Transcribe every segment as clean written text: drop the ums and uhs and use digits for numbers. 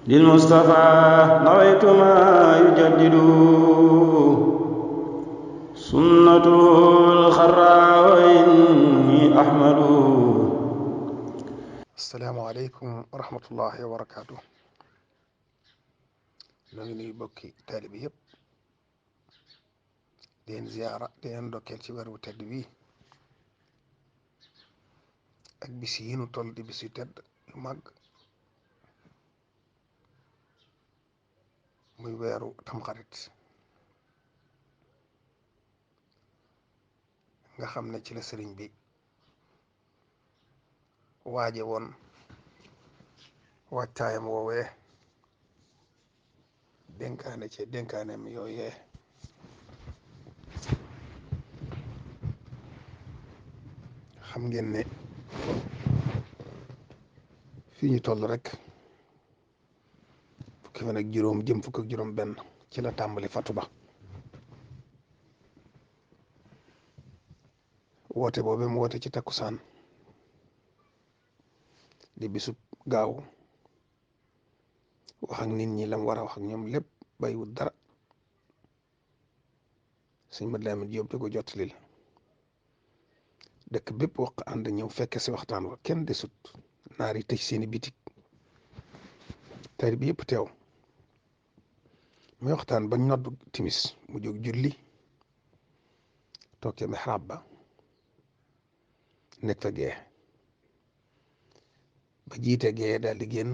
للمصطفى نويت ما يجدد سنته الخرى وإني أحمد. asalaamaaleykum wa rahmatullahi wa barakaatu. ñoo ngi nuyu bokki taalibi yëpp di leen ziyaara di leen ndokkeel ci weer wu tedd bii ak bis yi nu toll di bis yu tedd yu màgg muy weeru tamxarit nga xam ne ci la sëriñ bi waaje woon wàccaayam woowee dénkaane ci dénkaaneem yooyee xam ngeen ne fii ñu toll rek fukki fan ak juróom jëm fukk ak juróom benn ci la tàmbali fatu ba woote boobu mu woote ci takkusaan di bisub gaaw wax ak nit ñi lam war a wax ak ñoom lépp bàyyiwul dara sëñ Mad Lamin Jóob di ko jottalil dëkk bépp wax ànd ñëw fekke si waxtaan wa kenn desut naar yi tëj seeni bitik tari bi yëpp teew muy waxtaan bañ noddu timis mu jóg julli toog ca mihraab ba nekk fa gee ba jiite gee daal di génn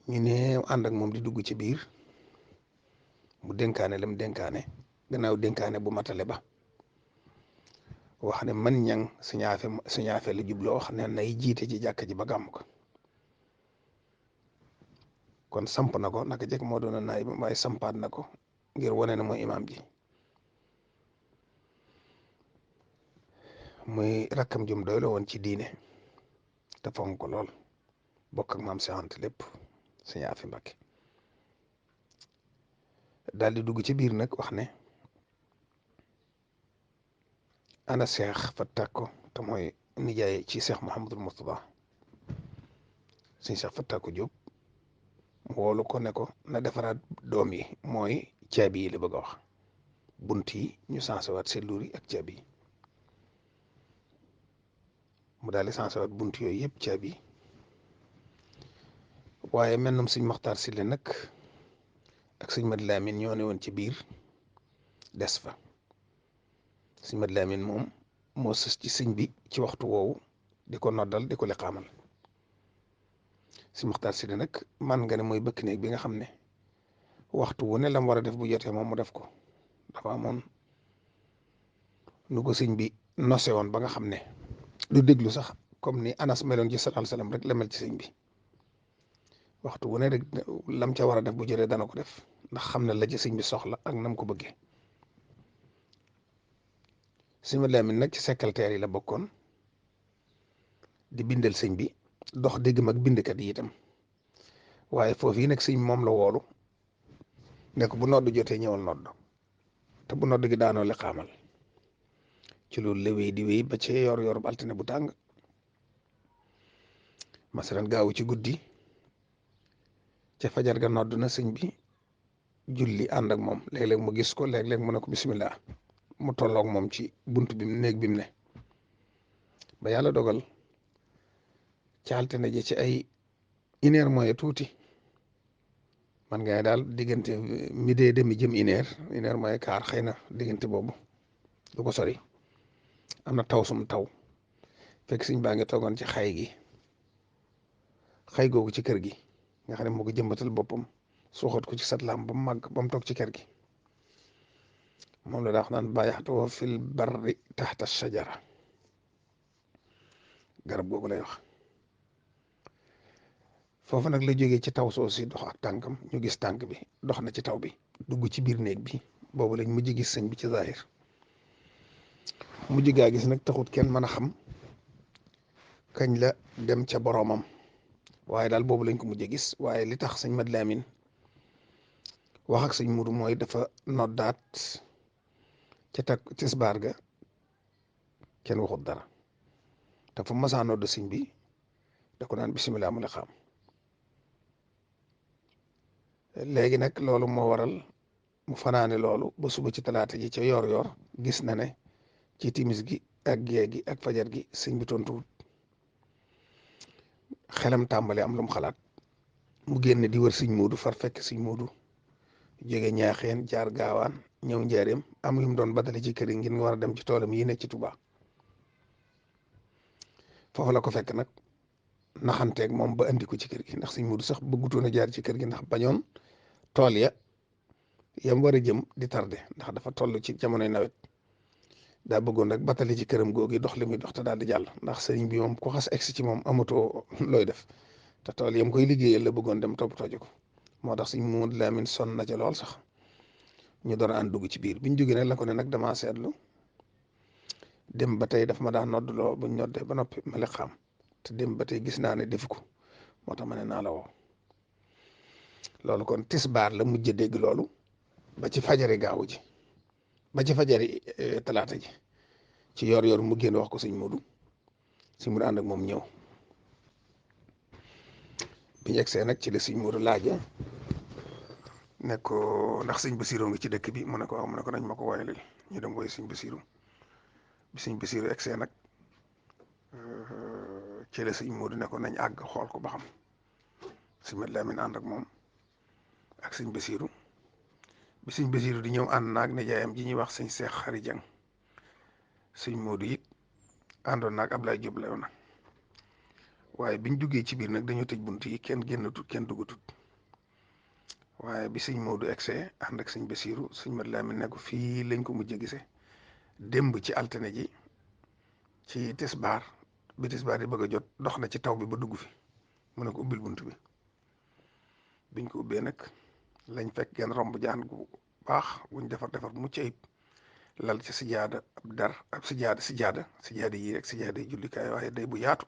ñu ne ànd ak moom di dugg ci biir mu dénkaane lam dénkaane gannaaw dénkaane bu matale ba wax ne man ñang suñaafe la jubloo wax ne nay jiite ci jàkk ji ba gàmm ko kon samp na ko naka jekk moo doon naay waaye sampaat na ko ngir wane ne mooy imaam ji muy rakkam jum doy la woon ci diine te fonk ko lool bokk ak maam Seex Anta lépp Sëñ Afi Mbakke daal di dugg ci biir nag wax ne ana Seex Fattako te mooy nijaay ci Seex Muhammadul Murtada Sëñ Seex Fattako Jóob mu woolu ko ne ko na defaraat doom yi mooy caabi yi la bëgg a wax bunt yi ñu sansewaat selluur yi ak caabi yi mu daal di sansewaat bunt yooyu yëpp caabi yi waaye mel nam sëñ Maxtaar Sile nag ak sëñ Mad Lamin ñoo ne woon ci biir des fa sëñ Mad Lamin moom moo sës ci sëñ bi ci waxtu woowu di ko noddal di ko liqaamal sëñ Maxtaar Sile nag man nga ne mooy bëkk néeg bi nga xam ne waxtu wu ne lam war a def bu jotee moom mu def ko dafa amoon nu ko sëñ bi nose woon ba nga xam ne du déglu sax comme ni Anas meloon ci sallallahu alayhi wasallam rek la mel ci sëñ bi waxtu wu ne rek lam ca war a def bu jotee dana ko def ndax xam ne la ci sëñ bi soxla ak nam ko bëggee sëñ Mad Lamin nag ci secrétaire yi la bokkoon di bindal sëñ bi dox dégg mag bindkat yi itam waaye foofu yi nag sëñ moom la woolu ne ko bu nodd jotee ñëwal nodd te bu nodd gi daanoo li xaamal ci loolu la wéy di wéy ba ci yor bu altine bu tàng masalan gaawu ci guddi ca fajar ga nodd na sëñ bi julli ànd ak moom léeg-léeg mu gis ko léeg-léeg mu ne ko bismillah mu tolloog moom ci bunt bi néeg bi mu ne ba yàlla dogal ca altine ji ci ay une heure mooy tuuti man ngay daal diggante midi demi jëm une heure mooy quart xëy na diggante boobu du ko sori am na taw sum taw fekk sëñ baa ngi toogoon ci xay googu ci kër gi nga xam ne moo ko jëmbatal boppam suuxat ko ci satlaam ba mu màgg ba mu toog ci kër gi moom la daa wax naan bàyyaxtoo fil barri taxta shajara garab googu lay wax foofu nag la jógee ci taw soo si dox ak tànkam ñu gis tànk bi dox na ci taw bi dugg ci biir néeg bi boobu lañ mujj gis sëñ bi ci zahir mujj gaa gis nag taxut kenn mën a xam kañ la dem ca boroomam waaye daal boobu lañ ko mujj gis waaye li tax sëñ Mad Lamin wax ak sëñ Mudu mooy dafa noddaat ca takk tisbaar ga kenn waxut dara te fu masaa nodd sëñ bi da ko naan bisimilah mu la xam léegi nag loolu moo waral mu fanaane loolu ba suba ci talaata ji ca yor-yor gis na ne ci timis gi ak gée gi ak fajar gi sëñ bi tontuwut. xelam tàmbali am lu mu xalaat mu génn di wër sëñ Moodu far fekk sëñ Moodu jóge ñaaxeen jaar gaawaan ñëw njaareem am yu mu doon batale ci kër yi ngir nga war a dem ci toolam yi nekk ci Touba foofu la ko fekk nag naxanteeg moom ba andi ko ci kër gi ndax sëñ Moodu sax bëggutoon a jaar ci kër gi ndax bañoon tool ya yam war a jëm di tardé ndax dafa toll ci jamonoy nawet daa bëggoon rek batale ci këram googu dox li muy dox te daal di jàll ndax sëriñ bi moom ku xas egsi ci moom amatoo looy def te tool yam koy liggéeyal la bëggoon dem toppatoo ji ko moo tax sëñ Moodu Lamin sonn na ca lool sax ñu door a ànd dugg ci biir biñ jógee nag la ko ne nag damaa seetlu dem ba tey daf ma daan noddloo buñ noddee ba noppi ma xam te dem ba tey gis naa ne defu ko moo tax ma ne naa la woo loolu kon tisbaar la mujj dégg loolu ba ci fajari gaawu ji ba ci fajari talaata ji ci yor-yor mu génn wax ko sëñ Moodu ànd ak moom ñëw biñ egsee nag ci la sëñ Moodu laaja ne ko ndax sëñ Basiru ngi ci dëkk bi mu ne ko waaw mu ne ko nañ ma ko woyal ñu dem woy sëñ Basiru bi sëñ Basiru egsee nag ci la sëñ Moodu ne ko nañ àgg xool ko ba xam sëñ Mat Lamin ànd ak moom ak sëñ Basiru bi sëñ Basiru di ñëw ànd naag nijaayam ji ñuy wax sëñ Seex Xari Jang sëñ Moodu it àndoon naag Ablaye Jóob la woon waaye biñ duggee ci biir nag dañoo tëj bunt yi kenn génnatut kenn duggatut waaye bi sëñ Moodu egsee ànd ak sëñ Basiru sëñ Mat Lamin ne ko fii lañ ko mujj gisee démb ci altine ji ci tisbaar bi tisbaar yi bëgg a jot dox na ci taw bi ba dugg fi mu ne ko ubbil bunt bi biñ ko ubbee nag lañ fekk genn romb jaan gu baax buñ defar mucc ayib lal ci sijaada ab dar ab sijaada yi rek sijaada yi jullikaay waaye day bu yaatu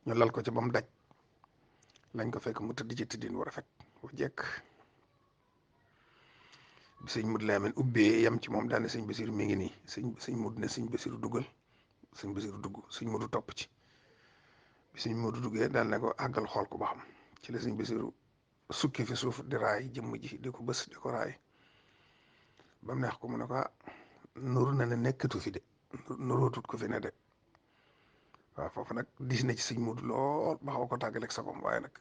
ñu lal ko ci ba mu daj lañ ko fekk mu tëdd ci tëddin war a fekk bu jekk bi sëñ Moodu Lamin ubbee yam ci moom daane sëñ Basiru mi ngi nii sëñ Moodu ne sëñ Basiru duggal sëñ Basiru dugg sëñ Moodu topp ci bi sëñ Moodu duggee daal ne ko àggal xool ko ba xam ci la sëñ Basiru sukki fi suuf di raay jëmm ji di ko bës di ko raay ba mu neex ko mu ne ko nuru na ne nekkatu fi de nurootut ko fi ne de waaw foofu nag dis na ci sëñ Moodu lool ba xaw ko tàggaleeg sagom waaye nag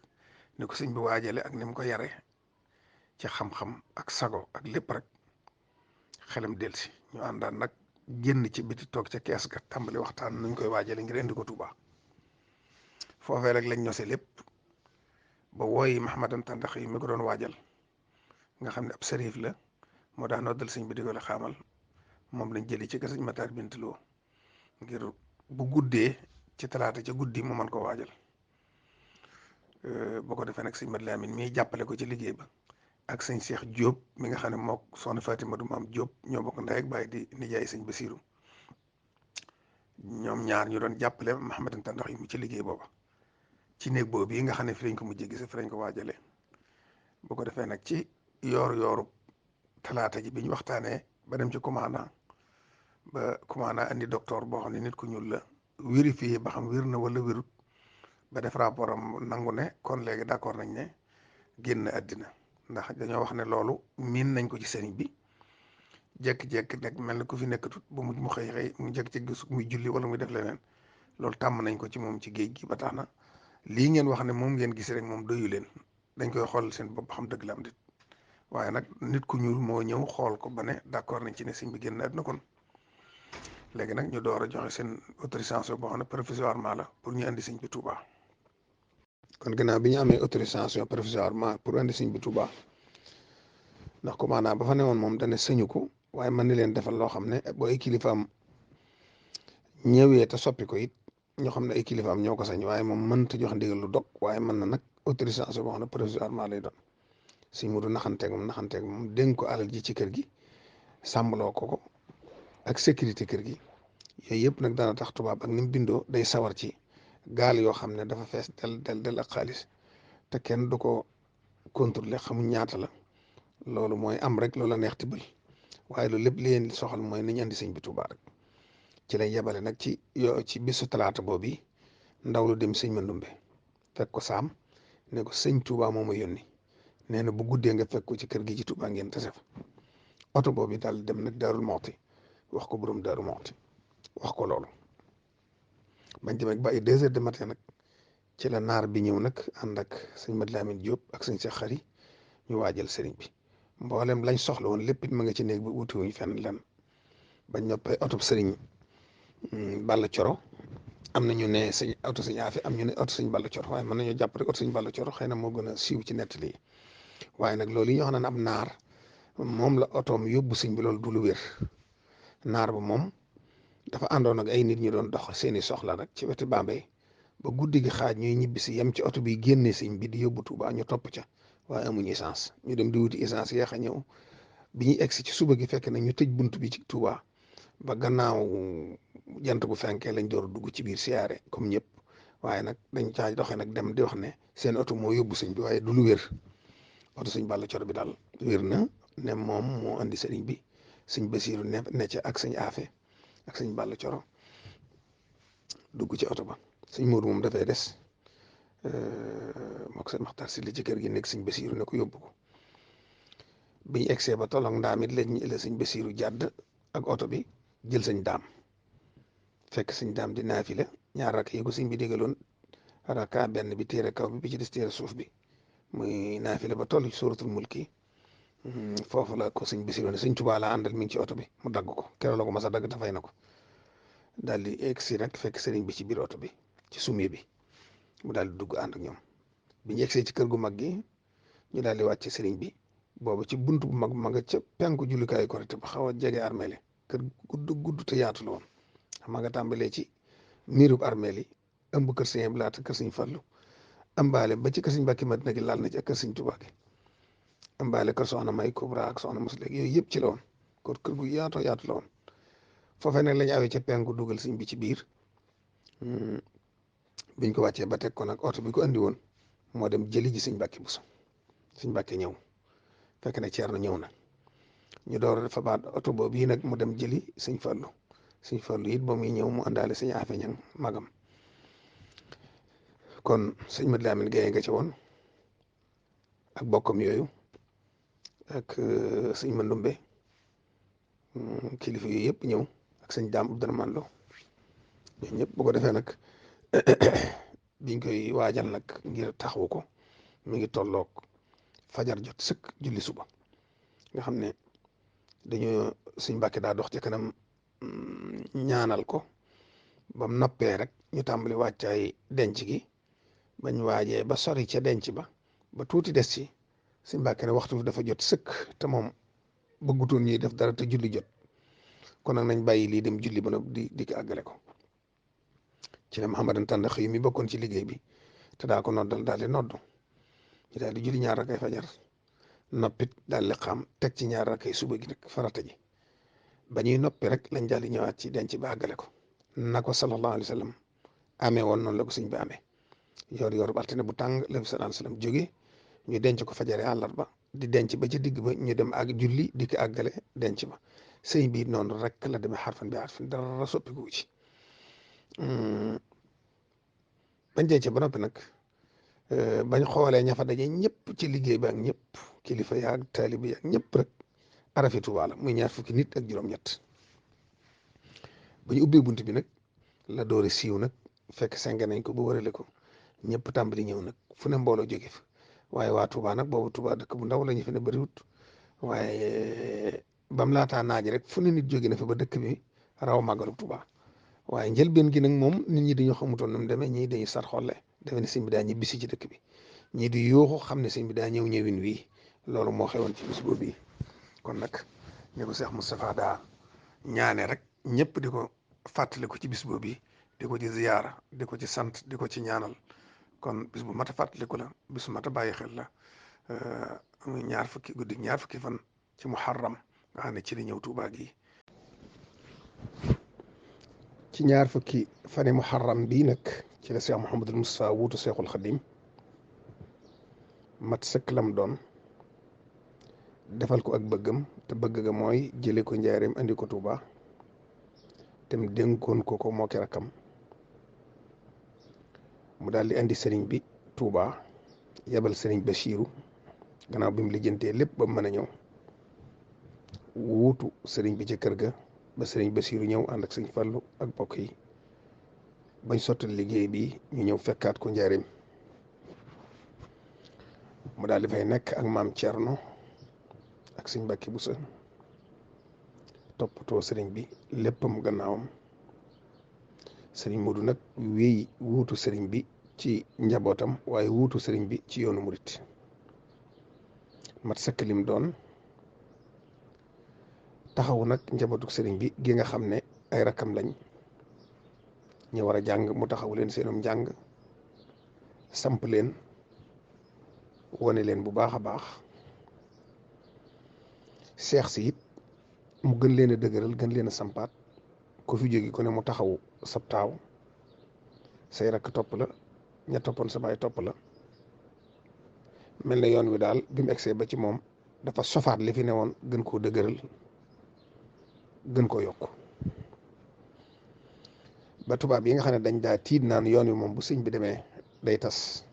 ni ko sëñ bi waajale ak ni mu ko yare ci xam-xam ak sago ak lépp rek xelam delsi ñu àndaan nag génn ci biti toog ca kees ga tàmbali waxtaan nuñ koy waajale ngir indi ko Tuuba foofee rek lañ ñose lépp ba wooyi Mahamadan Tàndax yi mi ko doon waajal nga xam ne ab sërif la moo daan noddal sëñ bi di ko la xaamal moom lañ jëli ci kër sëñ Matar Bintaloo ngir bu guddee ci talaata ca guddi mu mën ko waajal boo ko defee nag sëñ Mat Lamin mii jàppale ko ci liggéey ba ak sëñ Cheikh Diop mi nga xam ne mook soxna Fatima du Maam Diop ñoo bokk ndey ak baay di nijaay sëñ Basiru ñoom ñaar ñu doon jàppale Mahamadan Tàndax yi mu ci liggéey booba ci néeg boobu yi nga xam ne fi lañ ko mujjee gise fi lañ ko waajale bu ko defee nag ci yooru talaata ji bi ñu waxtaanee ba dem ci commandant ba commandant andi docteur boo xam ne nit ku ñuul la vérifié ba xam wér na wala wérut ba def rapport am nangu ne kon léegi d'accord nañ ne génn àddina ndax dañoo wax ne loolu miin nañ ko ci sëriñ bi jékki-jékki nag mel na ku fi nekkatut ba mu xëy mu jékki-jékki gis muy julli wala muy def leneen loolu tàmm nañ ko ci moom ci géej gi ba tax na lii ngeen wax ne moom ngeen gis rek moom doyu leen dañ koy xool seen bopp xam dëgg la am dit waaye nag nit ku ñuul moo ñëw xool ko ba ne d'accord nañ ci ne sëñ bi génn àddina kon léegi nag ñu door a joxe seen autorisation boo xam ne provisoirement la pour ñu andi sëñ bi Touba. kon gannaaw bi ñu amee autorisation provisoirement pour andi sëñ bi Touba ndax commandant ba fa newoon moom dana sëñu ko waaye mën na leen defal loo xam ne boo ay kilifaam ñëwee te soppi ko it ñoo xam ne ay kilifaam ñoo ko sañ waaye moom mënta jox ndigal lu dog waaye mën na nag autorisation boo xam ne provisoirement lay doon sëñ Moodu naxanteeg moom dénk ko alal ji ci kër gi sàmmaloo ko ak sécurité kër gi yooyu yëpp nag dana tax tubaab ak ni mu bindoo day sawar ci gaal yoo xam ne dafa fees del ak xaalis te kenn du ko contrôler xamuñ ñaata la loolu mooy am rek loola neex tibbal waaye loolu lépp li leen soxal mooy nañ andi sëñ bi Tuubaa rek ci lañ yebale nag ci bisu talaata boobu ndaw lu dem sëñ Mandumbe fekk ko saam ne ko sëñ Tuubaa moo ma yónni nee na bu guddee nga fekk ko ci kër gi ci Touba ngeen tase fa. oto boobu daal dem nag Daarul Muxti wax ko borom Daaru Muxti wax ko loolu bañ demee ba ay 2 heures de matin nag ci la naar bi ñëw nag ànd ak sëñ Mad Lamin Diop ak sëñ Cheikh Khary ñu waajal sëriñ bi mboolem lañ soxla woon lépp it ma nga ci néeg bi wuti wuñ fenn lan bañ noppee oto sëriñ Balla Coro am na ñu ne sëñ oto sëñ Afe am ñu ne oto sëñ Balla Coro waaye mën nañoo jàpp rek oto sëñ Balla Coro xëy na moo gën a siiw ci nettali yi waaye nag loolu yi ñoo xam ne am naar moom la otoom yóbbu sëñ bi loolu du lu wér naar ba moom dafa àndoon ak ay nit ñu doon dox seeni soxla rek ci wetu Bambey ba guddi gi xaaj ñuy ñibbi si yem ci oto bi génne sëñ bi di yóbbu Touba ñu topp ca waaye amuñu essence ñu dem di wuti essence yeex a ñëw bi ñuy egsi ci suba gi fekk na ñu tëj bunt bi ci Touba ba gannaaw jant bu fenkee lañ door a dugg ci biir siyaare comme ñëpp waaye nag dañ caa doxee nag dem di wax ne seen oto moo yóbbu sëñ bi waaye du lu wér oto sëñ Balla Coro bi daal wér na ne moom moo andi sëriñ bi sëñ Basiiru ne ca ak sëñ Afe ak sëñ Balla Coro dugg ci oto ba sëñ Moodu moom dafay des mook sëñ Maxtaar si li ci kër gi nekk sëñ Basiiru ne ko yóbbu ko bi ñu egsee ba tolloog ndaam it la sëñ Basiiru jàdd ak oto bi jël sëñ daam fekk sëñ daam di naafila ñaar rakk yi ko sëñ bi dégaloon rakka benn bi téere kaw bi ci des téere suuf bi muy naafila ba toll ci suuratul mulki foofu la ko sëñ Basiiru ne sëñ Tuubaa laa àndal mi ngi ci oto bi mu dagg ko keroog la ko mas a dagg te fay na ko daal di egsi nag fekk sëriñ bi ci biir oto bi ci sumi bi mu daal di dugg ànd ak ñoom bi ñu egsee ci kër gu mag gi ñu daal di wàcc sëriñ bi boobu ci buntu bu mag ma nga ca penku jullukaayu Korité ba xaw a jege armeel kër gudd te yaatu la woon ma nga tàmbalee ci miirub armeel yi ëmb kër sëñ Abdu Lahat kër sëñ Fallu ëmbaale ba ci kër sëñ Mbàkke Madina gi laal na ci ak kër sëñ Tuubaa gi ëmbaale kër soxna May Kubra ak soxna Musleeg yooyu yëpp ci la woon kon kër gu yaatoo yaatu la woon foofee nag lañ awee ca penku dugal sëñ bi ci biir biñ ko wàccee ba teg ko nag oto bi ko andi woon moo dem jëli ji sëñ Mbàkke Buso sëñ Mbàkke ñëw fekk na Ceerno ñëw na ñu door fa baat oto boobu yi nag mu dem jëli sëñ Fallu it ba muy ñëw mu àndaale sëñ Afe Ñaŋ magam kon sëñ Mad Lamin Gaye nga ci woon ak bokkam yooyu ak sëñ Mandumbe kilifa yooyu yëpp ñëw ak sëñ Daam Abdourahmane Lo ñooñu ñëpp bu ko defee nag biñ koy waajal nag ngir taxawu ko mi ngi tolloog fajar jot sëkk julli suba nga xam ne dañoo sëñ Mbàkke daa dox ci kanam ñaanal ko bam noppee rek ñu tàmbali wàccaay denc gi bañ waajee ba sori ca denc ba tuuti des ci sëñ Mbàkke ne waxtu dafa jot sëkk te moom bëggutoon ñuy def dara te julli jot kon nag nañ bàyyi lii dem julli ba noppi di ko àggale ko ci la Mouhamadan Tàndax yi mi bokkoon ci liggéey bi te daa ko noddal daal di noddu ñu daal di julli ñaar rakay fajar noppit daal di xam teg ci ñaar rakay suba gi nag farata ji ba ñuy noppi rek lañ daal di ñëwaat ci denc ba àggale ko na ko sallallahu alayhi wa sallam amee woon noonu la ko sëñ bi amee yor bu altine bu tàng la fi sallallahu alayhi wa sallam jóge ñu denc ko fajare àllarba di denc ba ci digg ba ñu dem ak julli di ko àggale denc ba sëñ bi noonu rek la demee xarfan bi xarfan dara soppiku ci bañ dencee ba noppi nag bañ xoolee ña fa daje ñëpp ci liggéey ba ak ñëpp kilifa yaag taalibe yaag ñëpp rek arafi Tuubaa la muy 20 nit ak juróom-ñett ba ñu ubbee bunt bi nag la doore siiw nag fekk seng nañ ko ba wërale ko ñëpp tàmbali ñëw nag fu ne mbooloo jóge fa waaye waa Tuubaa nag boobu Tuubaa dëkk bu ndaw la ñu fi ne bëriwut waaye bam laataa naaj rek fu ne nit jóge na fa ba dëkk bi raw màggalu Tuubaa waaye njëlbeen gi nag moom nit ñi dañoo xamutoon nu mu demee ñii dañuy sar xolle defe ne sëñ bi daa ñibbisi ci dëkk bi ñii di yuuxu xam ne sëñ bi daa ñëw ñëwin wii loolu moo xewoon ci bis boobu yi kon nag ne ko Cheikh Moustapha daa ñaane rek ñëpp di ko fàttali ko ci bis boobu yi di ko ci ziyaara di ko ci sant di ko ci ñaanal kon bis bu mat a fàttaliku la bis bu mat a bàyyi xel la muy guddi ñaar fukki fan ci muharram nga xam ne ci la ñëw Tuubaa gi ci ñaar fukki fani muharram bii nag ci la Cheikh Mouhamadul Moustapha wuutu Cheikhul Khadim mat sëkk lam doon defal ko ak bëggam te bëgg ga mooy jële ko njaareem andi ko Tuubaa te mu dénkoon ko moo ki rakkam mu daal di andi sëriñ bi Tuubaa yebal sëriñ Bachiru gannaaw bi mu lijjantee lépp ba mu mën a ñëw wuutu sëriñ bi ci kër ga ba sëriñ Basiiru ñëw ànd ak sëriñ Fallu ak bokk yi bañ sottal liggéey bi ñu ñëw fekkaat ko njaareem mu daal di fay nekk ak maam Thierno ak sëriñ Mbàkke Buso toppatoo sëriñ bi léppam gannaawam sëriñ Modou nag wéy wuutu sëriñ bi ci njabootam waaye wuutu sëriñ bi ci yoonu murit mat sëkk lim doon taxaw nag njabootu sëriñ bi gi nga xam ne ay rakkam lañ ñu war a jàng mu taxaw leen seenum njàng samp leen wane leen bu baax a baax seex si it mu gën leen a dëgëral gën leen a sampaat ku fi jóge ku ne mu taxaw sab taaw say rakk topp la ña toppoon sa baay topp la mel na yoon wi daal bi mu egsee ba ci moom dafa sofaat li fi ne woon gën koo dëgëral gën koo yokk ba tubaab yi nga xam ne dañ daa tiit naan yoon wi moom bu sëñ bi demee day tas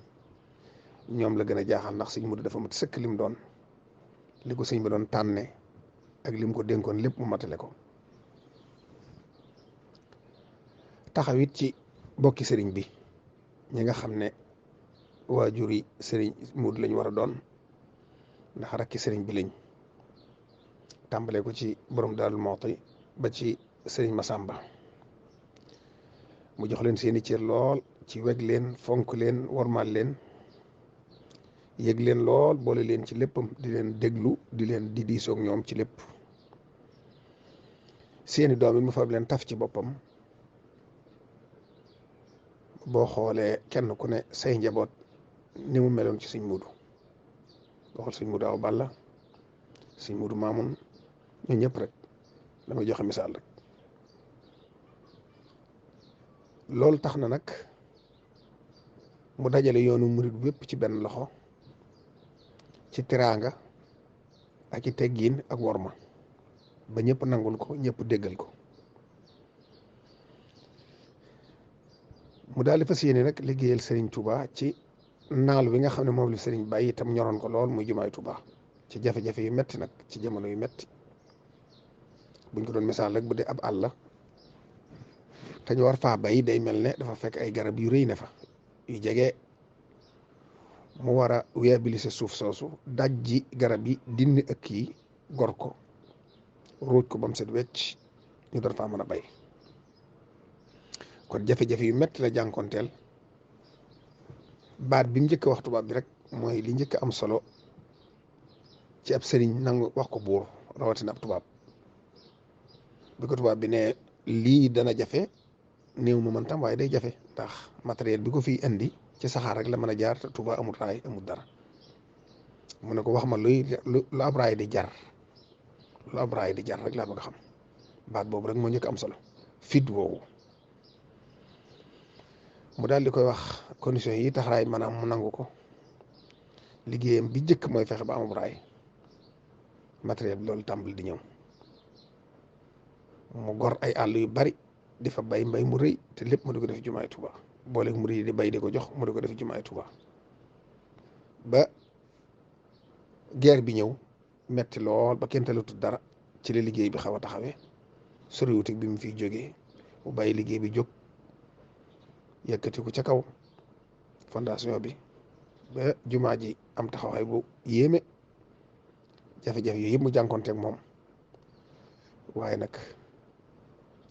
ñoom la gën a jaaxal ndax sëñ Mudu dafa mat sëkk lim doon li ko sëñ bi doon tànne ak lim ko dénkoon lépp mu matale ko taxawit ci bokki sëriñ bi ñi nga xam ne waajur yi sëriñ Mudu lañ war a doon ndax rakki sëriñ bi lañ tàmbalee ko ci borom Daaru Muxti ba ci sëriñ Masamba mu jox leen seeni cër lool ci weg leen fonk leen wormaal leen yëg leen lool boole leen ci léppam di leen déglu di leen di diisoog ñoom ci lépp seeni doom yi mu fab leen taf ci boppam boo xoolee kenn ku ne say njaboot ni mu meloon ci sëñ Mudu waxal sëñ Mudu Awa Balla sëñ Mudu Maamun ñun ñëpp rek damay joxe misaal rek loolu tax na nag mu dajale yoonu murit wépp ci benn loxo ci teraanga ak ci teggiin ak worma ba ñëpp nangul ko ñëpp déggal ko mu daal di fas yéene nag liggéeyal Serigne Touba ci naal wi nga xam ne moom la Serigne bàyyi itam ñoroon ko lool muy jumaay Touba ci jafe-jafe yu metti nag ci jamono yu metti buñ ko doon misaal rek bu dee ab àll te ñu war faa bay day mel ne dafa fekk ay garab yu rëy ne fa yu jege mu war a viabiliser suuf soosu dajji garab yi dindi ëkk yi gor ko ruuj ko ba mu set wecc ñu doon faa mën a bay kon jafe-jafe yu metti la jànkonteel baat bi mu njëkk wax tubaab bi rek mooy li njëkk am solo ci ab sëriñ nangu wax ko buur rawatina ab tubaab bi ko tubaab bi ne lii dana jafe néew ma man tam waaye day jafe ndax matériel bi ko fiy indi ci saxaar rek la mën a jaar te Tuuba amul raay amul dara mu ne ko wax ma lu ab raay di jar lu ab raay di jar rek laa bëgg a xam baat boobu rek moo njëkk am solo fit woowu mu daal di koy wax conditions yi tax raay maanaam mu nangu ko liggéeyam bi njëkk mooy fexe ba amul raay matériel bi loolu tàmbali di ñëw mu gor ay àll yu bari di fa bay mbay mu rëy te lépp mu di ko def jumaay Tuuba booleeg mu di bay di ko jox mu di ko def jumaay Tuuba ba guerre bi ñëw metti lool ba kenn talatut dara ci la liggéey bi xaw a taxawee soriwutik bi mu fiy jógee mu bàyyi liggéey bi jóg yëkkati ko ca kaw fondation bi ba jumaa ji am taxawaay bu yéeme jafe-jafe yooyu yëpp mu jànkoonteeg moom waaye nag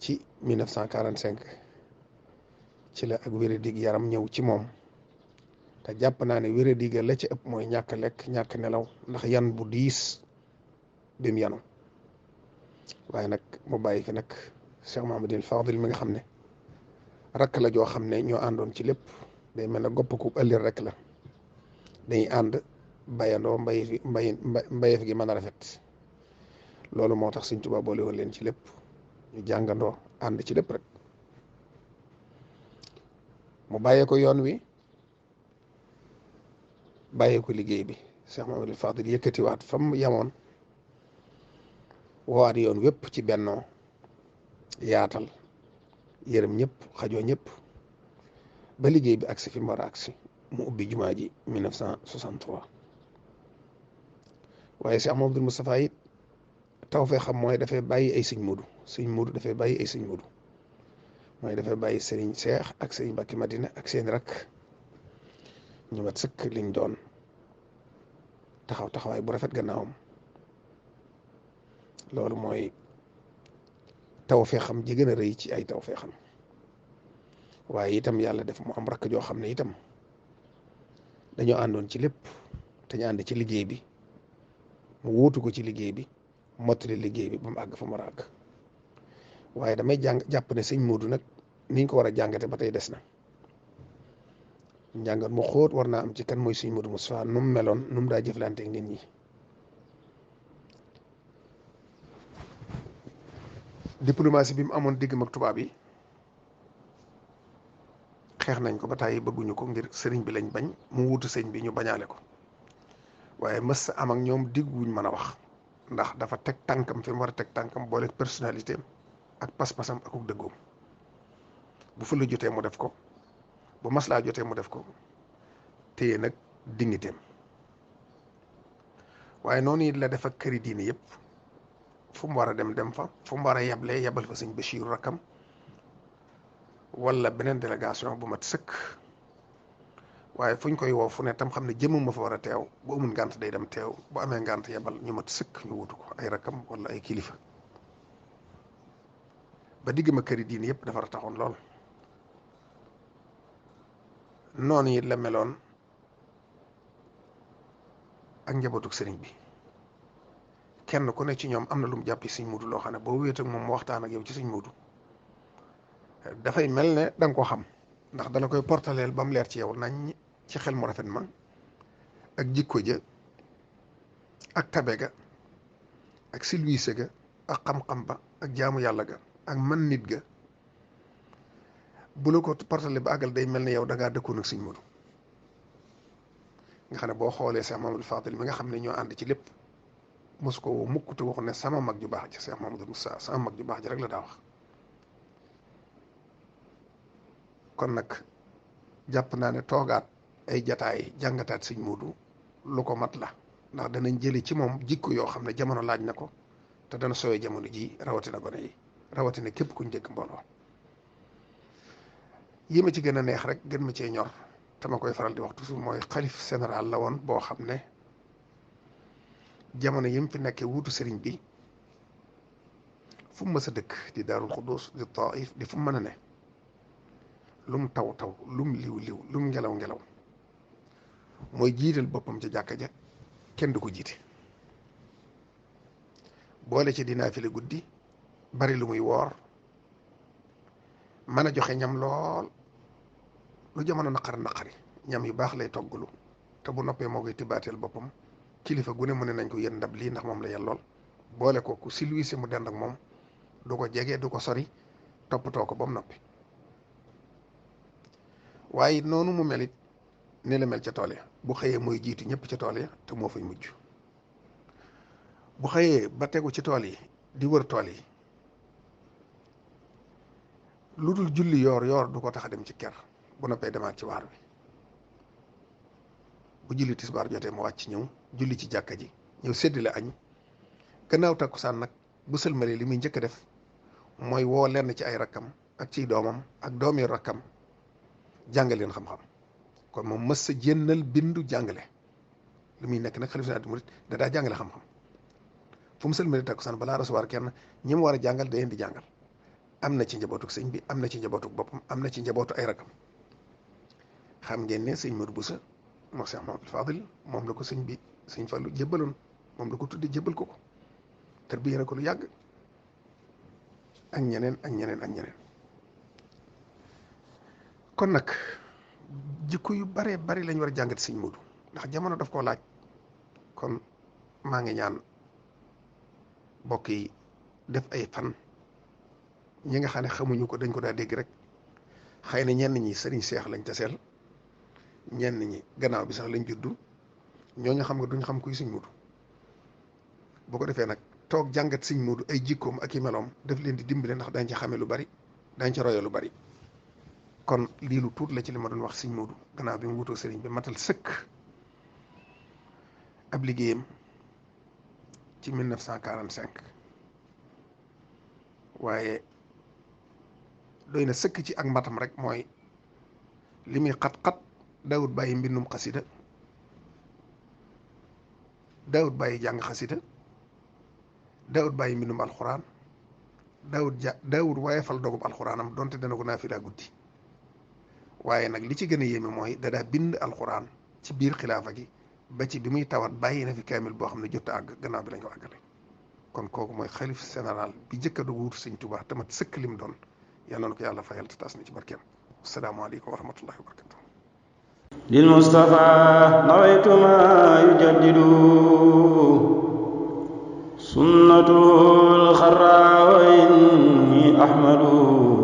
ci 1945 ci la ak wéradig yaram ñëw ci moom te jàpp naa ne wéradig la ci ëpp mooy ñàkk lekk ñàkk nelaw ndax yan bu diis bi mu yanu waaye nag mu bàyyi fi nag Cheikh Mahamadul Fadil mi nga xam ne rakk la joo xam ne ñoo àndoon ci lépp day mel ne gopp ku ëllëg rek la dañuy ànd bayandoo mbayeef gi mën a rafet loolu moo tax Sëñ Tuubaa boole woon leen ci lépp ñu jàngandoo ànd ci lépp rek mu bàyyee ko yoon wi bàyyee ko liggéey bi Cheikh Mahamadul Fadil yëkkatiwaat fa mu yamoon woowaat yoon wépp ci bennoo yaatal yërëm ñëpp xajoo ñëpp ba liggéey bi agsi fi mu war a agsi mu ubbi jumaa ji 1963 waaye Cheikh Mamadou Moustapha it taw fee xam mooy dafay bàyyi ay sëñ Moodu dafay bàyyi ay sëñ Moodu mooy dafay bàyyi Serigne Cheikh ak Serigne Mbacké Madina ak seen rak ñu mat sëkk liñ doon taxawaay bu rafet gannaawam loolu mooy taw fee xam ji gën a rëy ci ay taw fee xam waaye itam yàlla def mu am rakk joo xam ne itam dañoo àndoon ci lépp te ñu ànd ci liggéey bi mu wóotu ko ci liggéey bi mottali liggéey bi ba mu àgg fa mu war a àgg waaye damay jàpp ne sëñ Moodu nag niñ ko war a jàngate ba tey des na njàngat mu xóot war naa am ci kan mooy sëñ Moodu Moustapha nu mu meloon nu mu daa jëflanteeg nit ñi diplomatie bi mu amoon diggam ak tubaab yi xeex nañ ko ba tàyyi bëgguñu ko ngir sëriñ bi lañ bañ mu wutu sëñ bi ñu bañaale ko waaye mës am ak ñoom digg wuñ mën a wax ndax dafa teg tànkam fi mu war a teg tànkam boole personnalité am ak pas-pasam ak dëggoom bu fa la jotee mu def ko bu maslaa jotee mu def ko téye nag dignitéem waaye noonu it la def ak këri diine yëpp fu mu war a dem fa fu mu war a yebal fa sëñ Bachir rakkam wala beneen délégation bu mat sëkk waaye fu ñu koy woo fu ne tam xam ne jëmmam ma fa war a teew bu amul ngànt day dem teew bu amee ngànt yebal ñu mat sëkk ñu wutu ko ay rakkam wala ay kilifa ba digg ma këri diine yëpp dafa taxoon lool noonu it la meloon ak njabootuk sëriñ bi kenn ku ne ci ñoom am na lu mu jàppi sëñ Moodu loo xam ne boo wéet ak moom mu waxtaan ak yow ci sëñ Moodu dafay mel ne da nga ko xam ndax dala koy portaleel ba mu leer ci yow nañ ci xel mu rafet ma ak jikko ja ak tabe ga ak silwiise ga ak xam-xam ba ak jaamu yàlla ga ak man nit ga bu la ko portale ba àggal day mel ne yow da ngaa dëkkoon ak sëñ Moodu nga xam ne boo xoolee Cheikh Mamadou Fadil mi nga xam ne ñoo ànd ci lépp mosu ko woo mukk te waxu ne sama mag ju baax ji Cheikh Mamadou Moussa sama mag ju baax ji rek la daa wax kon nag jàpp naa ne toogaat ay jataay jàngataat sëñ Moodu lu ko mat la ndax danañ jële ci moom jikko yoo xam ne jamono laaj na ko te dana sooyee jamono ji rawatina gone yi rawatina képp kuñ dégg mbooloo yi ma ci gën a neex rek gën ma cee ñor te ma koy faral di wax toujours mooy xalif général la woon boo xam ne jamono yi mu fi nekkee wuutu sëriñ bi fu mu mës a dëkk di Daarul Xuddus di Taif di fu mu mën a ne lum taw lum liw lum ngelaw mooy jiital boppam ca jàkka ja kenn du ko jiite boole ci dinaa fi la guddi bari lu muy woor mën a joxe ñam lool lu jamono naqari ñam yu baax lay togglu te bu noppee moo koy tibbaateel boppam kilifa gu ne mu ne nañ ko yéen ndab lii ndax moom la yellool boole ko ku silwiise mu dend ak moom du ko jege du ko sori toppatoo ko ba mu noppi waaye noonu mu mel it ne la mel ca tool ya bu xëyee mooy jiitu ñëpp ca tool ya te moo fay mujj bu xëyee ba tegu ci tool yi di wër tool yi lu dul julli yoor du ko tax a dem ci ker bu noppee demaat ci waar bi bu julli tisbaar jotee mu wàcc ñëw julli ci jàkka ji ñëw séddale añ gannaaw takkusaan nag bu sëlmalee li muy njëkk a def mooy woo lenn ci ay rakkam ak ciy doomam ak doomi rakkam jàngal leen xam-xam kon moom mës sa jénnal bindu jàngale li muy nekk nag xalifa général des mourides da daa jàngale xam-xam fu mu sëlmalee takkusaan balaa recevoir kenn ñi mu war a jàngal da leen di jàngal am na ci njabootuk sëñ bi am na ci njabootuk boppam am na ci njabootu ay rakkam xam ngeen ne sëñ Modou Boussa moo Cheikh Mamadou Fadil moom la ko sëñ bi sëñ Fallu jébbaloon moom la ko tudde jébbal ko tarbiya na ko lu yàgg ak ñeneen kon nag jikko yu bare bari lañ war a jàngat sëñ Modou ndax jamono daf koo laaj kon maa ngi ñaan mbokk yi def ay fan ñi nga xam ne xamuñu ko dañ ko daa dégg rek xëy na ñenn ñi sëriñ Seex lañ taseel ñenn ñi gannaaw bi sax lañ juddu ñooñu xam nga duñ xam kuy sëñ Modou boo ko defee nag toog jàngat sëñ Modou ay jikkoom ak i meloom daf leen di dimbale ndax dañ ci xamee lu bari dañ ci royo lu bari kon lii lu tuut la ci li ma doon wax sëñ Modou gannaaw bi mu wutoo sëriñ bi matal sëkk ab liggéeyam ci 1945 waaye doy na sëkk ci ak matam rek mooy li muy xat-xat daawut bàyyi mbindum xasida, daawut bàyyi jàng xasida, daawut bàyyi mbindum alxuraan, daawut waaye fal dogub alxuraanam donte dana ko naafila guddi. waaye nag li ci gën a yéeme mooy dadaa bind alxuraan ci biir xilaafa gi ba ci bi muy tawat bàyyi na fi kaamil boo xam ne jot a àgg gannaaw bi lañ ko àggale. kon kooku mooy xalif général bi njëkk a wuutu Sëñ Tuubaa te mat sëkk lim doon. yàlla na ko yàlla fayal te tas na ci barkeem. asalaamaaleykum wa rahmatullahi wa barakatuh. lil Mustafa nawaytu ma yujaddidu sunnatul xarra wa inni ahmadu